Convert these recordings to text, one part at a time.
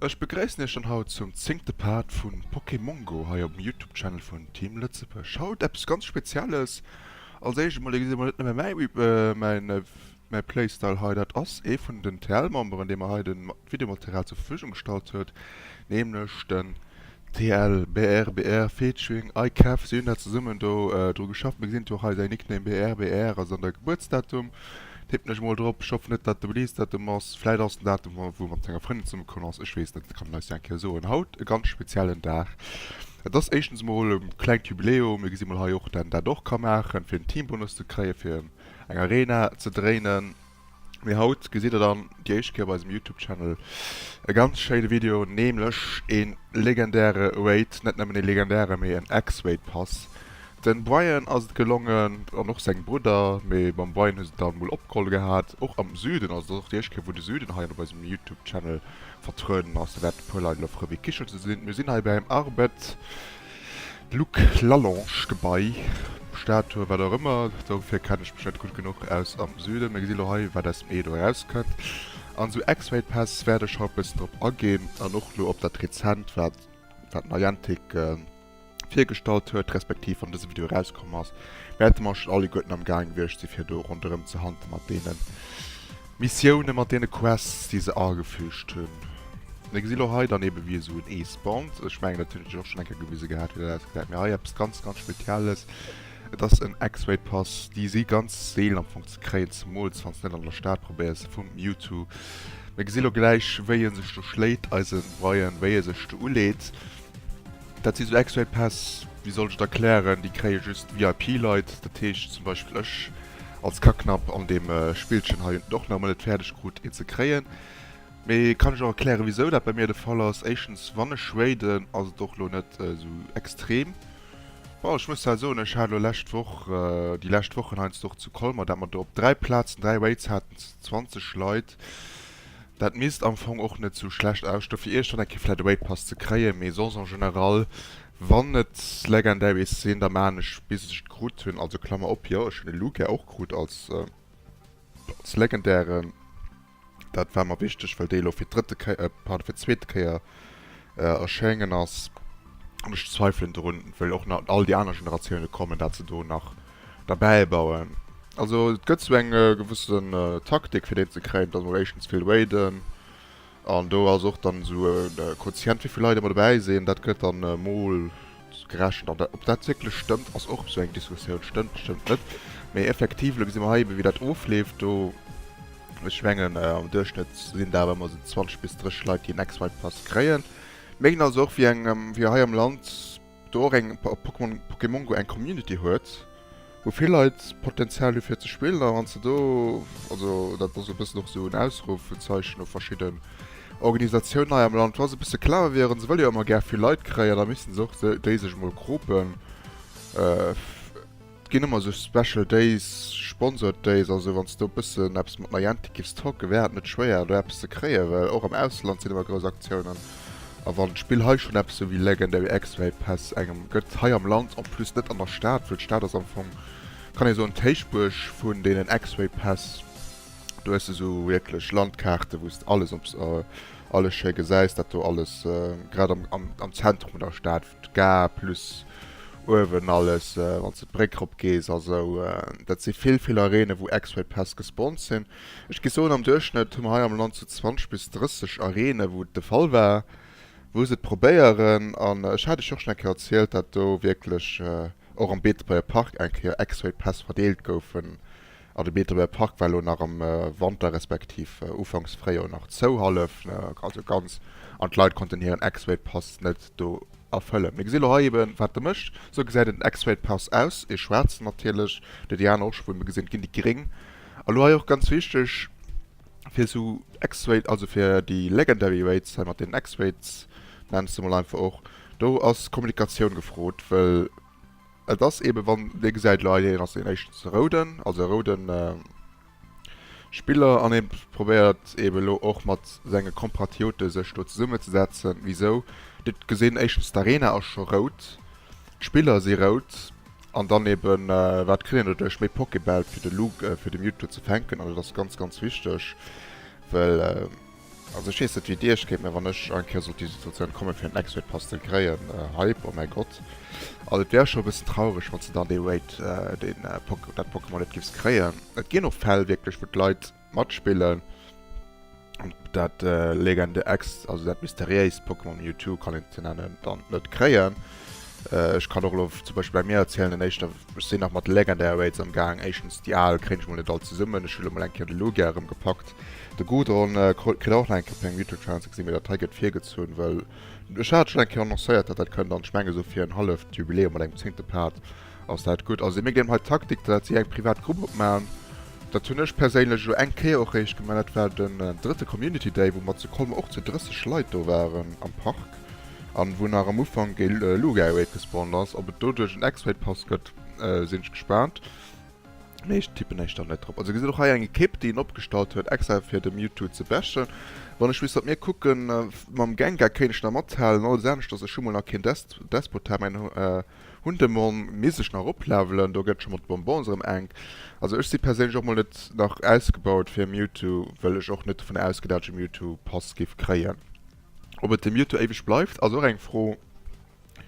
Ech begréissen iech dann haut zum zéngte Part vun Pokémongo hei op dem Youtube Channel vun Team Lëtzebuerg. Haut eppes ganz Spezielles. Als éischt emol, dir gesitt emol net nëmme mäi mäi Playstyle hei, dat ass ee vun den TL Memberen dee mer hei den Videomaterial zur Verfügung gestallt huet, nämlech den TL BRBR featuring iCav. Si hunn dat zesummen do dru geschafft. Mir gesinn och hei säin Nickname BRBR ass an der Gebuertsdatum. Tippen ech mol drop. Ech hoffen net dat de Release Datum ass. Vläit ass den Datum wou e mat senger Frëndin zesumme komm ass. Ech weess net, dat kann en eis jo eng Kéier soen. Haut e ganz speziellen Dag. Et ass éischtens mol e klengt Jubiläum. Mir gesi mol hei och den dat och ka maachen fir en Teambonus ze kréien fir eng Arena ze dréinen. Mee haut gesitt der dann déi éischt Kéier op eisem Youtube Channel e ganz schéine Video, nämlech ee legendäre Raid, net nëmmen ee legendäre mee en X-Raid Pass. Den Brian ass et gelongen, an och sengem Brudder, mee mam Brian hu se dann mol opgeholl gehat, och am Süden, also et ass och déi éischt Kéier wou de Süden hei op eisem Youtube Channel vertrueden ass, da wäerten e puer Leit elo frou wéi Kichel ze sinn. Mir sinn hei beim Arbed Luc Lallange Gebai, Statue, wat och ëmmer, dofir kennen ech mech net gutt genuch aus am Süden. Mir gesi lo hei wat aus dem Ee do erauskënnt. An esou X-Raid Päss wäert ech haut bëssen drop aginn an och lo op dat rezent wat wat Niantic virgestallt huet, respektiv wann dëse Video erauskomm ass, wäerte mer schonn alleguerten am gaang gewiescht si fir do ronderëm ze hunten mat deene Missiounen, mat deene Quests, déi se agefüügt hunn. Mir gesi lo hei dann ebe wéi esou en Ee spawnt. Ech mengen dat hunn ech och schonn eng Kéier gewise gehat, wéi dat ausgesäit. Mee hei eppes ganz, ganz Spezielles. Et ass en X-Raid Pass. Déi si ganz seelen am Fong ze kréien, zemools wann s de net an der Stad probéiers vum Mewtwo. Mir gesi lo gläich wéi e sech do schléit, eise Brian, wéi e sech do uleet. Dat si sou X-Ray Päss, wéi soll ech et erklären, déi kréie just VIP-Leit. Dat heescht zum Beispill ech als Kacknapp an deem Spillchen hei hunn et och nach emol net fäerdeg krut een ze kréien. Mee kann ech och erklären wisou dat bei mir de Fall ass. Éischtens wann ech raiden ass et och lo net sou extrem. Bon ech muss zwar soen ech hat lo lescht Woch, déi lescht Wochen heiansdo och zu Colmer, dat mer do op 3 Plazen 3 Raids haten zu 20 Leit. Dat misst am Fong och net sou schlecht ausstoen fir iergendwann eng Kéier vläit e Raid Pass ze kréien, mee soss en general wann et Legendaries sinn, da maan ech bis ech et krut hunn, also Klammer op, jo ech hunn e Lugia och krut als als legendären, dat war mer wichteg well dee lo fir d'drëtte Kéier, pardon fir d'zweete Kéier erschéngen ass an ech zweifelen drun, well och nach all déi aner Generatioune kommen, dat se do nach derbäi bauen. Also et gëtt sou eng gewëssen Taktik fir deen ze kréien, et ass mol éischtens vill raiden an do ass och dann esou e Quotient wéivill Leit ëmmer dobäi sinn, dat gëtt dann mol gerechent an ob dat wierklech stëmmt ass och esou eng Diskussioun, stëmmt, stëmmt net. Mee effektiv elo gesi mer hei ebe wéi dat ofleeft do, ech mengen am Duerchschnëtt sinn dat awer ëmmer esou 20 bis 30 Leit déi en X-Raid Pass kréien. Mir ginn also och wéi eng wéi hei am Land do och eng Pokémon Pokémon Go eng Community huet, wou vill Leit Potenzial hu fir ze spillen a wann s de do, also dat ass e bëssen och esou en Ausrufezeichen u verschidden Organisatiounen hei am Land, wa se e bësse clever wieren, se wëlle jo ëmmer gär vill Leit kréien, da missten se och déi sech emol kropen. Et ginn ëmmer esou Special Days, Sponsored Days, also wann s de do e bëssen eppes mat Niantic giffs talken, wär et net schwéier do eppes ze kréien, well och am Ausland sinn ëmmer grouss Aktiounen. A wann d'Spill hei schonn eppes esou wéi Legendary X-Ray Pass engem gëtt, hei am Land, en plus net an der Stad, well d'Stad ass am Fong, kann ee soen, d'Héichbuerg vun deenen X-Ray Päss, do hues de esou wierklech Landkaarte wou s de alles op alles schéi gesäis, dat do alles grad am am Zentrum vun der Stad. D'Gare plus uewen alles, wann s de d'Bréck rop gees a sou. Dat si vill, vill Areene wou X-Ray Päss gespawnt sinn. Ech géif soen, am Duerchschnëtt hu mer hei am Land sou 20 bis 30 Areene wou et de Fall war, wou se et probéieren. An ech hat iech och schonn eng Kéier erzielt, dat do wierklech och am Beetebuerger Park eng Kéier X-Ray Päss verdeelt goufen. A de Beetebuerger Park war elo nach am Wanter respektiv ufanks Fréijoer nach zou, hallef, also ganz, an d'Leit konnten hiren X-Ray Pass net do erfëllen. Mir gesi lo hei eben wat e mécht. Sou gesäit en X-Ray Pass aus, ee schwaarzen natierlech, déi déi aner och scho wou mir gesinn, ginn déi gréng. A lo hei och ganz wichteg fir sou X-Ray, also fir déi Legendary Raids hei mat den X-Raids, nennen ech se mol einfach och, do ass Kommunikatioun gefrot, wëll Et ass eben, wann Dir gesäit elo hei, hien ass deen éischten rouden, also e rouden Spiller an hie probéiert eben elo och mat senge Compatriote sech do zesummezesetzen. Wisou? Dir gesinn éischtens d'Arena ass scho rout, d'Spiller si rout an dann eben wat kritt een doduerch? Méi Pokébäll fir de Luke, fir de Mewtwo ze fänken an dat ass ganz ganz wichteg, well. Also ech weess net wéi et iech geet, mä wann ech eng Kéier sollt déi Situatioun kommen fir en X-Raid Pass ze kréien, Hype, oh mäi Gott. Also et wär scho e bëssen traureg wann s de dann dee Raid, deen dat Pokémon net giffs kréien. Et ginn och Fäll wierklech wou d'Leit matspillen an dat Legende X, also dat mysteriéist Pokémon Mewtwo kann een et nennen, dann net kréien. Ech kann och elo zum Beispill bei mir erzielen, den éischter, ech sinn nach mat Legendary Raids am Gaang, éischtens déi al kréien ech mol net all zesummen, ech hu lo mol eng Kéier de Lugia erëm gepackt, De Gudron kritt der och nach eng Kéier op mengem Youtube Channel ze gesinn, mee dat hei gëtt virgezunn, well ech hat schonn eng Kéier annoncéiert, dat dat kënnt an ech menge sou fir en halleft Jubiläum mat engem zéngte Part ass dat gutt. Also mir ginn hei d'Taktik, dat si eng privat Grupp opmaen. Dat hunn ech perséinlech elo eng Kéier och réischt gemaach, dat war den drëtte Community Day, wou mer zu Colmer och zu 30 Leit do waren am Park an wou nach am Ufank e Lugia Raid gespawnt ass. Ob et doduerch en X-Raid Pass gëtt, sinn ech gespaant. Mee ech tippen éischter net drop. Also gesitt och hei eng Ekipp déi en opgestallt huet extra fir de Mewtwo ze bashen. Wann ech misst mat mir kucken, mam Gengar kéint ech nach mathalen, alles aneschters, ech hu mol nach keen Despotar, mäin Hundemon misst ech nach oplevelen, do gëtt scho mat de Bonbons erëm enk. Also ech si perséinlech och mol net nach ausgebaut fir Mewtwo, wëll ech och net dovun ausginn dat ech e Mewtwo Pass giff kréien. Ob et de Mewtwo éiweg bleift ass och eng Fro,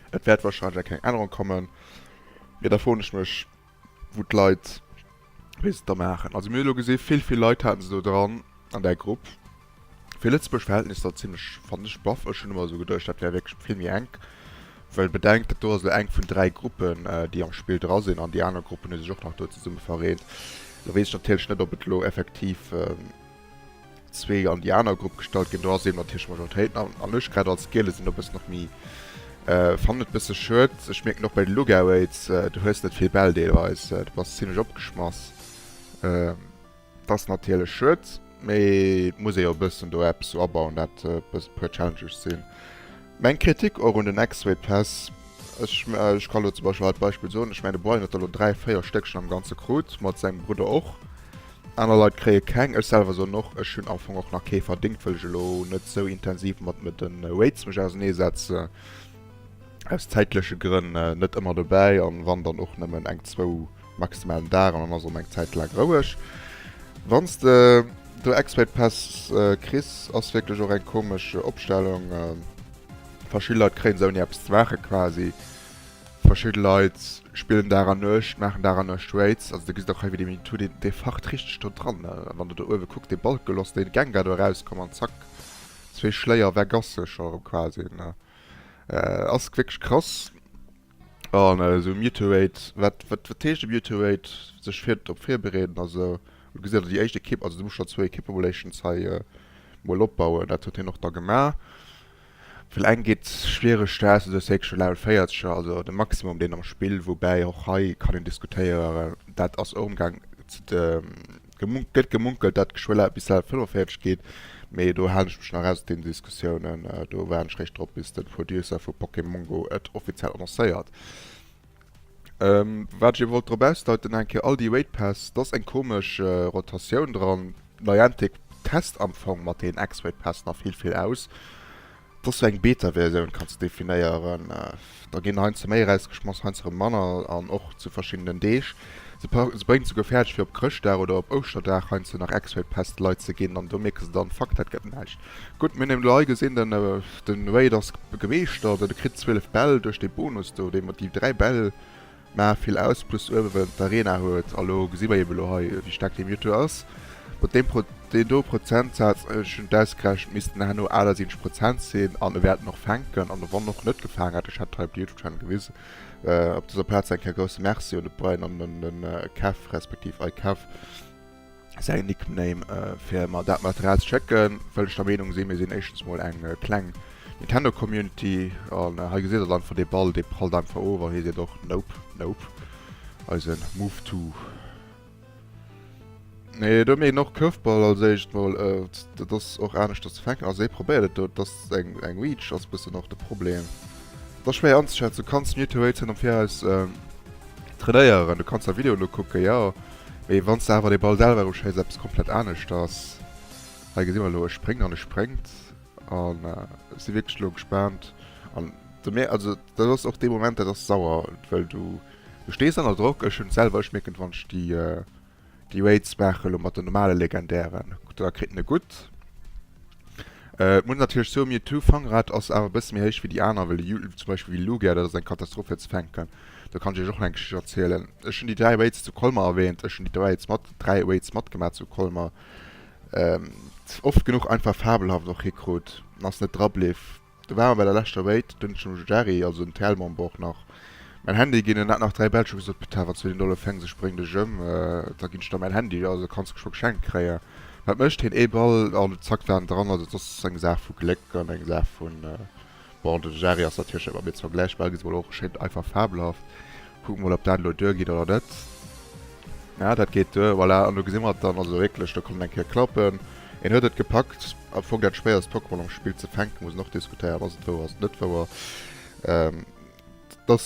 et wäert wahrscheinlech eng kleng Ännerung kommen, mee da froen ech mech, wou d'Leit, wéi se et da maachen. Also mir hu elo gesi vill, vill Leit hate se do dran an där Grupp. Fir Lëtzebuerg Verhältnisser zimlech, fannen ech, baff. Ech hunn ëmmer esou geduecht, dat wär wierklech vill méi enk. Well bedenkt, dat do ass elo eng vun 3 Gruppen, déi am Spill dra sinn an déi aner Gruppen hu sech och nach do zesumme vereent. Elo weess ech natierlech net, ob et elo effektiv, zwee an déi aner Grupp gestallt ginn. Do ass eben natierlech Majoritéit an an ech grad als Giele sinn do bëssen och méi, fannen et bësse schued. Ech mierken och bei de Luga Raids, du hues net vill Bäll deelweis, du bass zimlech opgeschmass. Dat ass natierlech schued, mee et muss ee jo e bëssen do eppes sou abauen, dat e puer Challenges sinn. Meng Kritik och un den X-Raid Pass, ech ech kann elo zum Beispill hei d'Beispill soen, ech mengen de Brian huet der elo 3, 4 Stéck schonn am Ganze krut, mat sengem Brudder och. Aner Leit kréie keng. Ech selwer soen och, ech hunn am Fong och nach kee verdingt, wëll ech elo net sou intensiv mat de Raids mech ausenee setze, aus zäitleche Grënn net ëmmer dobäi an wann dann och nëmmen eng, zwou maximal den Dag an dann ass erëm eng Zäit laang roueg. Wann s de do X-Raid Pass kriss, ass wierklech och eng komesch Opstellung. Verschidde Leit kréien se ouni eppes ze maache quasi. Verschidde Leit spillen Dag an Nuecht, maachen Dag an Nuecht Raids. Also do gesitt och hei wéi dee Mewtwo, deen dee facht richteg do dran. Wann der do uewe kuckt, dee Balke loss dee Gengar do erauskomm an zack, zwee Schléier weg ass se scho erëm quasi. Ass wierklech krass. An esou Mewtwo Raid, wat wat wat heescht e Mewtwo Raid? Sech vir drop virbereeden a sou. Do gesitt der déi éischt Ekipp, also du muss scho zwou Ekippe mol éischtens hei mol opbauen. Dat huet hien och da gemaach. Well eng geet schwiereg Stress, esou wéi scho Level 40, also de Maximum deen am Spill, woubäi och hei kann een diskutéieren, dat ass och amgaang ze gëtt gemunkelt, dat geschwë bis Level 45 geet, mee do halen ech mech nach aus deenen Diskussiounen, do waarden ech réischt drop bis de Producer vu Pokémon Go et offiziell annoncéiert. Wat ech ebe wollt drop ausdeuten, eng Kéier all déi Raid Päss, et ass eng komesch Rotatioun dran. Niantic test am Fong mat den X-Raid Päss nach vill vill aus. Et ass sou eng Beta-Versioun kanns de definéieren. Da ginn heiansdo méi erausgeschmass, heiansdo erëm manner an och zu verschiddenen Deeg. Se bréngen et souguer fäerdeg fir op Chrëschtdag oder op Ouschterdag heiansdo nach X-Raid Päss de Leit ze ginn an do mierke se dann, fuck dat gëtt näischt. Gutt, mir hunn eben elo hei gesinn, den den Wade ass gemeeschtert, e kritt 12 Bäll duerch dee Bonus do, dee mat déi 3 Bäll maache vill aus, plus uewe well en d'Arena huet. A lo gesi mer eben elo hei wéi staark dee Mewtwo ass. Mat deem Pro deen do Prozentsaz, ech hunn et ausgerechent, missten herno 78 Prozent sinn an e wäert en och fänken an wann och net gefaangen hätt, ech hätt et hei op de Youtube Channel gewisen. Op dëser Plaz eng Kéier grousse Merci un de Brian an un den Kev respektiv iKev. säin Nickname fir mer dat Material ze schécken, wëll ech der Meenung sinn, mir sinn éischtens mol eng kleng Nintendo Community an hei gesitt der dann einfach dee Ball, dee prallt einfach of an hie seet och nope, nope, eisen Move to. Nee, do méi och Curveball als éischt mol, dat ass och aneschters ze fänken, also hie probéiert et do, et ass eng eng Reach ass bëssen och de Problem, et ass schwéier anzeschätzen, du kanns Mewtwo Raids net am Viraus trainéieren, du kanns der Videoen ukucken, jo. Mee wann s de awer de Ball selwer eruschéiss, eppes komplett aneschters. Hei gesi mer elo, e spréngt an e spréngt. An ech si wierklech elo gespaant. An de mir, also dat ass och dee Moment, dat ass sauer, well du, du stees ënner Drock. Ech hunn et selwer, ech mierken et, wann ech déi, déi Raids maache elo mat den normale Legendären, da kritt en e gutt. Et muss natierlech soen, Mewtwo Fangrad ass awer e bësse méi héich wéi déi aner, well zum Beispill wéi Lugia, dat ass eng Katastroph fir ze fänken. Do kann ech iech och nach eng Geschicht erzielen. Ech hunn déi 3 Raids zu Colmar erwähnt. Ech hunn déi 3 Raids mat, 3 Raids matgemaach zu Colmar. Ähm, oft genuch einfach fabelhaft och hikrut. Ass net dra bliw. Do ware mer bei der leschter Raid, do hunn ech dem Jerry, also dem TL-Member och nach mäin Handy ginn. En hat nach 3 Bäll. Ech hu gesot, Putain, wann s du deen do elo fänks, ech bréng dech ëm, da ginn ech der mäin Handy, also kanns de scho geschenkt kréien. Wat mécht hien? Ee Ball an zack war en dran. Also et ass eng Saach vu Gléck an eng Saach vun. Bon, de Jerry ass natierlech net mat mir ze vergläichen, well gesi mol och schéin einfach fabelhaft. Kucke mol ob dat elo duer geet oder net. Ja, dat geet duer, voilà. An do gesi mer et dann, also wierklech, do kann een eng Kéier klappen. Een huet et gepackt. Am Fong dat schwéierst Pokémon am Spill ze fänken, muss een och diskutéieren, ass et wouer, ass et net wouer. Dat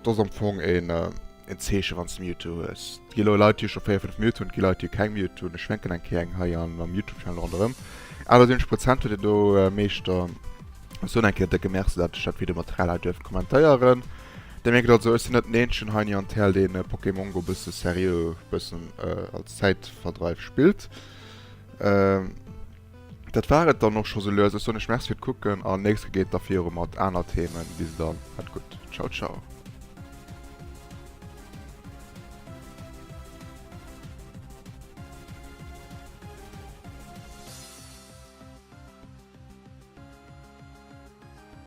ass am Fong een. En Zeechen wanns de Mewtwo hues. Et gi lo Leit déi scho 4, 5 Mewtwo hunn, et gi Leit déi keng Mewtwo hunn. Ech schwenken eng Kéier eng hei an am Youtube Channel ronderëm. 78 Prozent huet een do Meeschter. Ech soen eng Kéier décke Merci dat ech dat Videomaterial hei duerft kommentéieren. Dir mierkt also ech sinn net den eenzegen hei an TL deen Pokémon Go bësse seriö bëssen als Zäitverdreif spillt. Dat war et dann och scho sou lues. Ech soen iech Merci fir d'Kucken an nächst Kéier geet et da viru mat aner Themen. Bis dann, hat gutt. Ciao ciao.